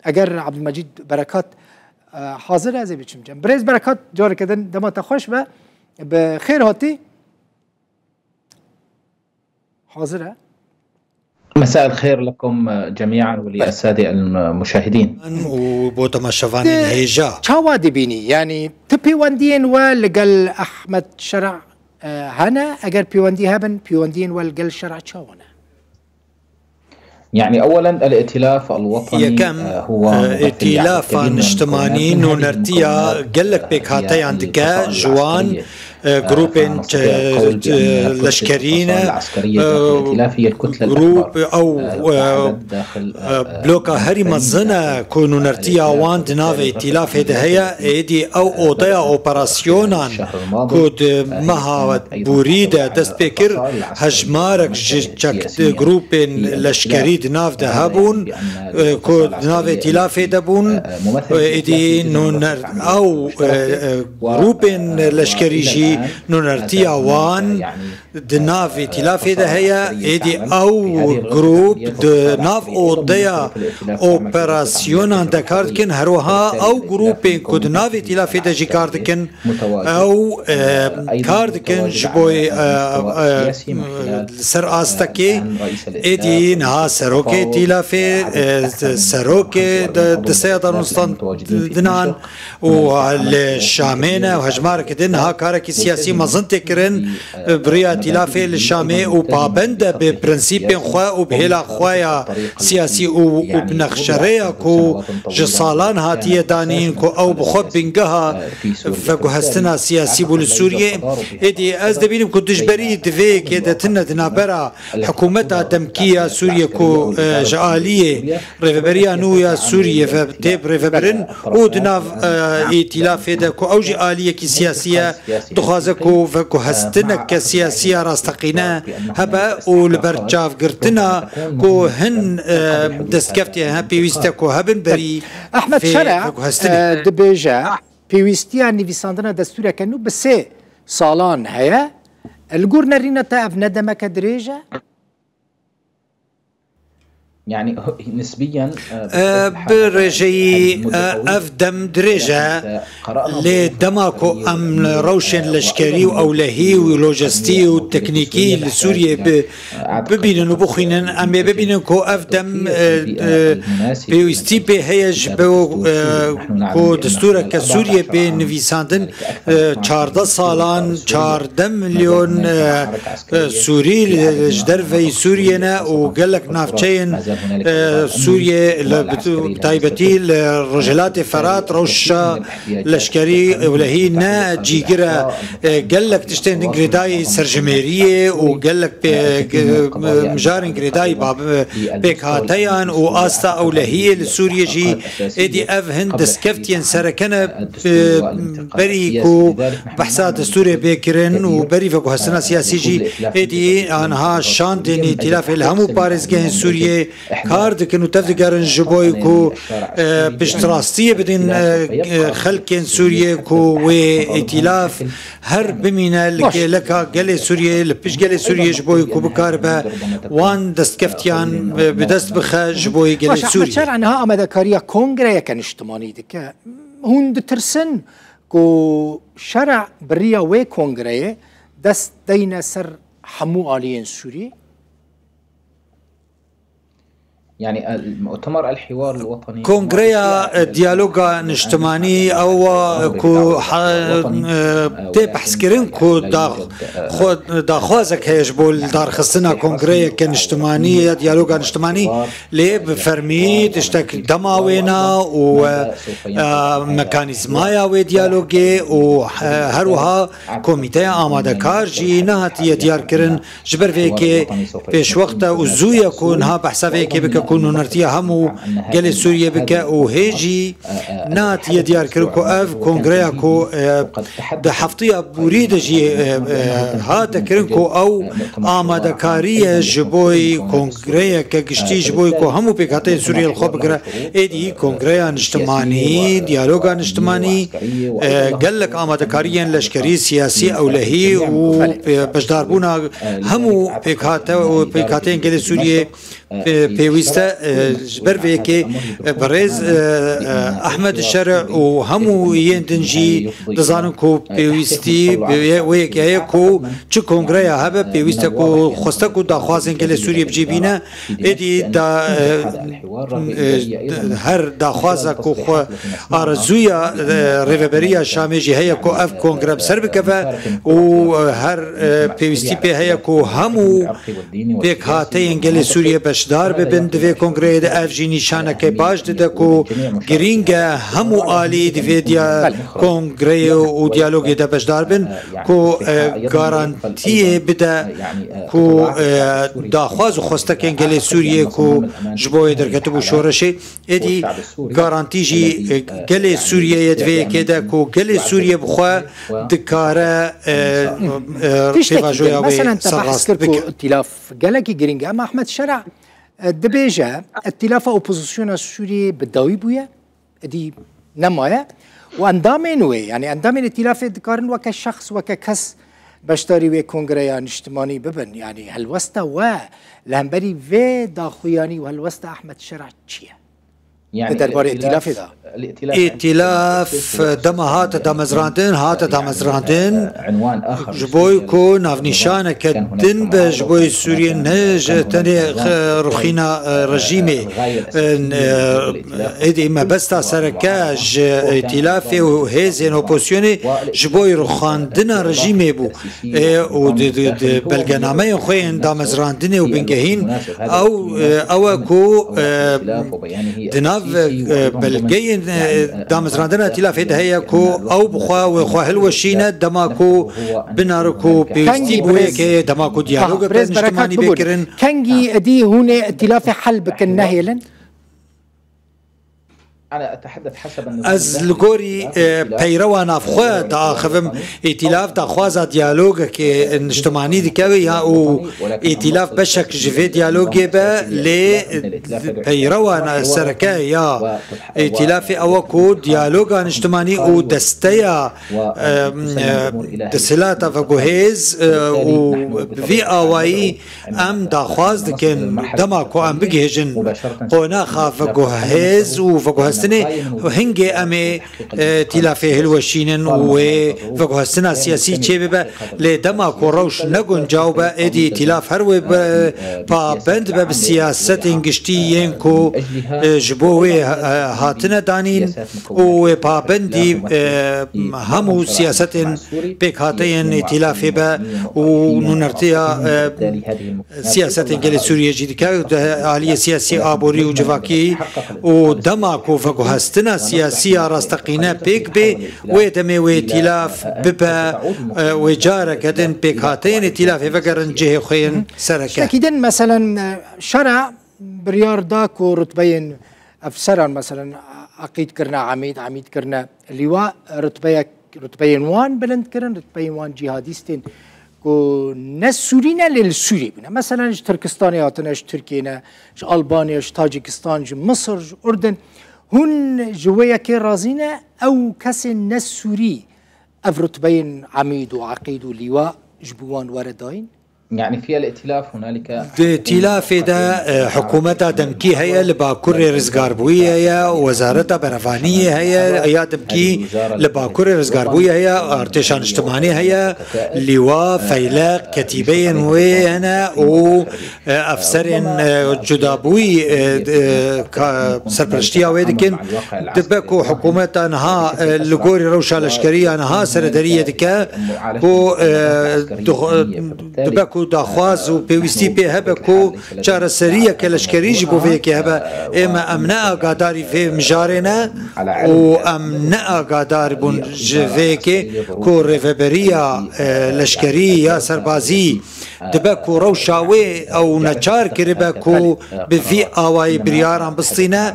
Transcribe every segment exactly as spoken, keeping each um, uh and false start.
Eger Abdülmecid Berekat, e, hazir e, ez ê biçim cem. Birêz Berekat, careke din dema te xweş be. Bi xêr hatî. Hazir e. مساء الخير لكم جميعا وللسادة المشاهدين. û bo temaşevanên hêja. Çawa dibînî? Yanî ti pêwendiyên we li gel Ehmed Şera, e, hene? Eger pêwendî hebin, pêwendiyên we li gel Şera çawa ne? يعني أولا الائتلاف الوطني Yekem, هو e, ممثل لعدد Îtîlafa كبير من Niştimanî المكونات، ومن هذه nûnertiya المكونات gelek pêkhateyan dike, ji wan, e, grûpên, e, leşkerî ne, e, grûp, ew, e, bloka herî mezin e ku nûnertiya wan di navê îtîlafê de heye, êdî ew odeya operasyonan ku di meha borî de dest pê kir, hejmarek ji çek-, grûpên leşkerî di nav de hebûn, e, ku di navê îtîlafê de bûn, e, êdî nûner-, ew, e, e, grûpên leşkerî jî nûnertiya wan di nav îtîlafê de heye, êdî ew grûp di nav odeya operasyonan de kar dikin, her wiha ew grûpên ku di nav îtîlafê de jî kar dikin, ew, e, kar dikin ji bo, e, e, li ser astekê, êdî niha serokê îtîlafê, e, serokê di, di sêya Darûnistan dinan, û li Şamê ne û hejmareke din niha karekî siyasî mezin tê kirin, bi riya îtîlafê li Şamê û pabend e bi prensîpên xwe û bi hêla xwe ya siyasî û, û bi nexşerêya ku ji salan hatiye danîn ku ew bi xwe bingeha veguhestina siyasî bû li Sûriyê. Êdî ez dibînim ku dijberî di vê yekê de tune di navbera Hikûmeta demkî ya Sûriyê ku, e, ji aliyê Rêveberiya nû ya Sûriyê ve tê birêvebirin û di nav, e, îtîlafê de ku ew jî aliyekî siyasî ye, dixwaze ku veguhestineke siyasî ya rasteqîne hebe û li ber çavgirtina ku hin, e, destkeftiyên he pêwîst e ku hebin berî Ehmed vê Şera, veguhestinê. E, dibêje, pêwîstiya nivîsandina destûreke nû bi sê salan heye. Li gor nerîna te ev ne demeke dirêj e? يعني نسبيا، آه، E, bi rêjeyî, e, ev dem dirêj e. Lê dema ku em rewşên leşkerî û ewlehî û lojistî û teknîkî li Sûriyê bi, bibînin û bixwînin, em ê bibînin ku ev dem, e, e, pêwîstî pê heye ji bo, e, ku destûreke Sûriyê bê nivîsandin, e, çardeh salan, çardeh milyon, e, e, Sûrî li, ji derveyî Sûriyê ne û gelek navçeyên, e, Sûriyê li bi taybetî li Rojhilatê Ferat rewşa leşkerî ewlehî ne cîgir e, e, gelek tiştên din girêdayî serjimêriyê û gelek pê-, g-, mijarên girêdayî bab-, pêkhateyan û asta ewlehiyê li Sûriyê jî êdî ev hin destkeftiyên sereke ne, e, berî ku behsa destûrê bê kirin û berî veguhestina siyasî jî êdî aniha şandên îtîlafê li hemû parêzgehên Sûriyê kar dikin û tev digerin ji bo ku, e, piştrastiyê bidin, e, e, xelkên Sûriyê ku wê îtîlaf her bimîne li Baş. kêleka gelê Sûriyê, li pişt gelê Sûriyê ji bo ku bikaribe wan destkeftiyan, e, bi dest bixe ji bo gelê Baş, Ehmed Sûriyê. Şer niha amadekariya kongreyeke niştimanî dike. Hûn ditirsin ku şer bi riya wê kongreyê dest deyne ser hemû aliyên Sûrî? يعني المؤتمر الحوار الوطني Kongreya, e, diyaloga niştimanî ew e ku ha-, e, tê behskirin ku da-, xwe-, daxwazek heye ji bo li darxistina kongreyeke niştimanî ya diyaloga niştimanî, lê bi fermî tiştek dema wê ne û, e, e, mekanîzmaya wê diyalogê û, e, her wiha komîteya amadekar jî nehatiye diyarkirin. Ji ber vê yekê pêşwext e û zû ye ku niha behsa vê yekê bike ku nûnertiya hemû gelê Sûriyê bike û hê jî nehatiye diyarkirin ku ev kongreya ku, e, di heftiya borî de jî, e, e, hate kirin ku ew amadekarî ye ji bo kongreyeke giştî ji bo ku hemû pêkhateyên Sûriyê li xwe bigire. Êdî kongreya niştimanî, diyaloga niştimanî, e, gelek amadekariyên leşkerî, siyasî, ewlehî û, e, beşdarbûna hemû pêkhate û pêkhateyên gelê Sûriyê, e, pêwîst Te, e, ji ber vê yekê, e, birêz, e, e, Ehmed Şerî û hemû yên din jî dizanin ku pêwîstî bi wê yekê heye ku çi kongreya hebe, pêwîst e ku xweste ku daxwazên gelê Sûriyê bi cî bîne, êdî da, e, e, her daxwaza ku xwe arezûya, e, rêveberiya Şamê jî heye ku ev kongre bi ser bikeve û, e, her, e, pêwîstî pê heye ku hemû pêkhateyên gelê Sûriyê beşdar bibin di vê kongreyê de. Ev jî nîşaneke baş dide ku girîng e hemû alî di vê diya kongreyê û diyalogê de beşdar bin, ku, e, garantiyê bide ku, e, daxwaz û xwestekên gelê Sûriyê ku ji bo wê derketibû şoreşê, êdî garantî jî, e, gelê Sûriyeyê di vê yekê de ku gelê Sûriyê bi xwe dikare, e, e, Tiştekî pêvajoya din, wê meselen te behs serrast kir ku bike. Îtîlaf gelekî girîng e, em Ehmed Şerî, e, dibêje, îtîlafa opozisyona Sûriyê bi dawî bûye, êdî nemaye û endamên wê, yanî endamên îtîlafê dikarin weke şexs, weke kes beşdarî wê kongreya niştimanî bibin. Yanî helwesta we li hemberî vê daxuyanî û helwesta Ehmed Şerî çi ye? Di derbarê îtîlafê de. Îtîlaf dema hate damezrandin, hate damezrandin ji bo ku navnîşaneke din be ji bo Sûriyê, ne ji tenê xe-, rûxîna, e, rejîmê. E, êdî mebesta sereke ji îtîlafê û hêzên opozisyonê ji bo rûxandina rejîmê bû. E, û di, di, di belgenameyên xwe yên damezrandinê û bingehîn, ew, e, ew e ku, e, di nav, e, belgeyên, e, damezrandina îtîlafê de heye ku ew bi xwe wê xwe hilweşîne, dema ku binare ku pêwîstî Kengî bi wê birêz, yekê, dema ku ha, diyalogeke birêz Berekat niştimanî bê bibûn. Kirin. Kengî êdî hûn ê îtîlafê hel bikin, nehêlin? Ez li gorî, e, peyrewa navxwe diaxivim, îtîlaf daxwaza diyalogekê niştimanî dike ya û îtîlaf beşek ji vê diyalogê be, lê peyrewa na-, sereke ya îtîlafê ew e ku diyaloga niştimanî û desteya, e, e, desthilata veguhêz, e, û bi vî awayî Em daxwaz dikin dema ku em bigihêjin qonaxa veguhêz û veguhestinê, hingê em ê, e, îtîlafê hilweşînin û wê veguhestina siyasî çêbibe. Lê dema ku rewş ne guncaw be, êdî îtîlaf her wê be, pabend be bi siyasetên giştî yên ku, e, ji bo wê, e, hatine danîn û wê pabendî, e, hemû siyasetên pêkhateyên îtîlafê be û nûnertiya, e, siyasetên gelê Sûriyê jî dike. Di aliyê siyasî, aborî û civakî û dema ku veguhestina siyasî ya rasteqîne pêk bê, wê demê wê îtîlaf bibe, e, wê careke din pêkhateyên îtîlafê vegerin cihê xwe yên sereke. Tiştekî din, meselen, e, Şerî biryar da ku rutbeyên efseran, meselen, eqîd kirine emîd, emîd kirine lîwa, rutbeyek, rutbeyên wan bilind kirin, rutbeyên wan cîhadîstên ku ne Sûrî ne lê li Sûriyê bûne. Meselen ji Tirkistanê hatine, ji Tirkiyê ne, ji Albanya, ji Tacikistan, ji Misir, ji Urdun. Hûn ji wê yekê razî ne, ew kesên ne Sûrî ev rutbeyên emîd û eqîd û lîwa ji bo wan were dayîn? يعني في الائتلاف هنالك Di îtîlafê de, e, hikûmeta demkî heye, li Bakurê rizgarbûyî heye, wezareta berevaniyê heye, ya demkî li Bakurê rizgarbûyî heye, artêşa niştimanî heye, lîwa, feyleq, ketîbeyên wê hene û, e, efserên, e, cudabûyî, e, e, ka-, serperiştiya wê dikin. Dibe ku hikûmeta niha, e, li gorî rewşa leşkerî ya niha serederiyê dike, ku, e, dixwe-, dibe ku daxwaz û pêwîstî pê hebe ku çareseriyeke leşkerî ji bo vê yekê hebe. Ême em ne agadarî vê mijarê ne û em ne agadar bûn ji vê yekê ku rêveberiya, e, leşkerî ya serbazî dibe ku rewşa wê ew neçar kiribe ku bi vî awayî biryaran bistîne.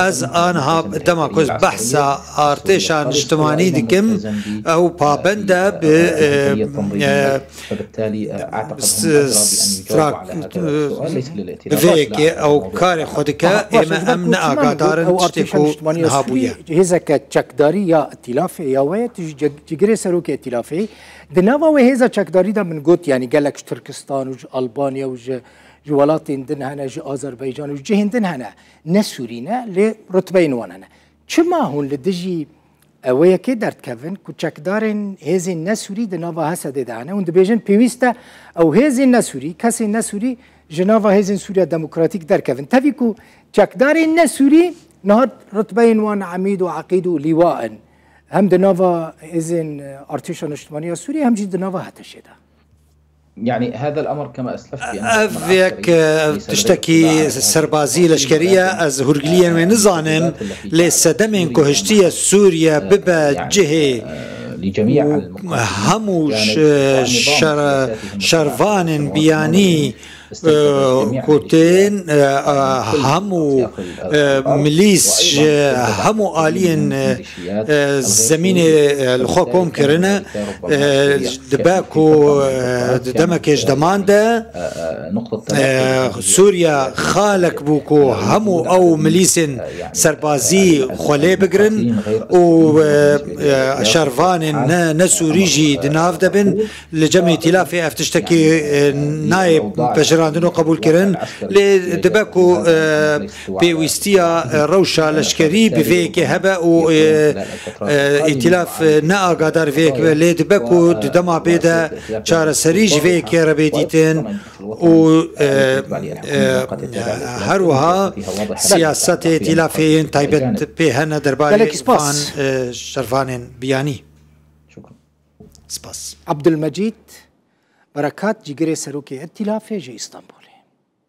Ez aniha dema ku ez behsa artêşa niştimanî dikim, ew pabend e bi, e, e, s-, strak-, bi vê yekê ew karê xwe dike, ême em ne agadarin tiştê ku niha bûye. Hêzeke çekdarî ya îtîlafê ya we ye, tu ji ceg-, cigirê serokê îtîlafê yî. Di nava wê hêza çekdarî de min got, yanî gelek ji Tirkistan û ji Albanya û ji ji welatên din hene, ji Azerbaycan û ji cihên din hene, ne Sûrî ne, lê rutbeyên wan hene. Çima hûn li dijî ew yekê derdikevin ku çekdarên hêzên ne Sûrî di nava H S D'ê de hene? Hûn dibêjin pêwîst e ew hêzên ne Sûrî, kesên ne Sûrî ji nava hêzên Sûriya Demokratîk derkevin. Tevî ku çekdarên ne Sûrî niha rutbeyên wan emîd û eqîd û lîwa in. Hem di nava hêzên, e, Artêşa Niştimanî ya Sûriyê hem jî di nava H T Ş'ê de. يعني هذا الأمر كما أسلفت بأنه أمر Ev yek, عسكري، ev ليس لدي tiştekî اطلاع على هذه serbazî, التفاصيل، leşkerî ye, ولكن ez hûrgiliyên wê nizanim, lê sedemên ku hiştiye Sûriye bibe cihê û hemû ş-, şer-, şervanên biyanî, e, ku tên, e, e, hemû, e, milîs ji hemû aliyên, e, e, zemînê, e, li xwe kom kirine, e, dibe ku, e, di demekê ji deman de, e, Sûriya xalek bû ku hemû ew milîsên serbazî xwe lê bigirin û, e, e, şervanên ne, ne Sûrî jî di nav de bin. Li cem Îtîlafê ev tiştekî, e, nayê pejirandin û qebûlkirin, lê dibe ku, e, pêwîstiya, e, rewşa leşkerî bi vê yekê hebe û, e, e, Îtîlaf, e, ne agadar vê yekê be, lê dibe ku di dema bê de çareserî ji vê yekê re bê dîtin û, e, e, her wiha siyasetê Îtîlafê yên taybet pê hene derbarê Gelek spas. van, e, şervanên biyanî. Spas. Abdulmecîd Berekat, cîgirê serokê Îtîlafê ji Îstanbul.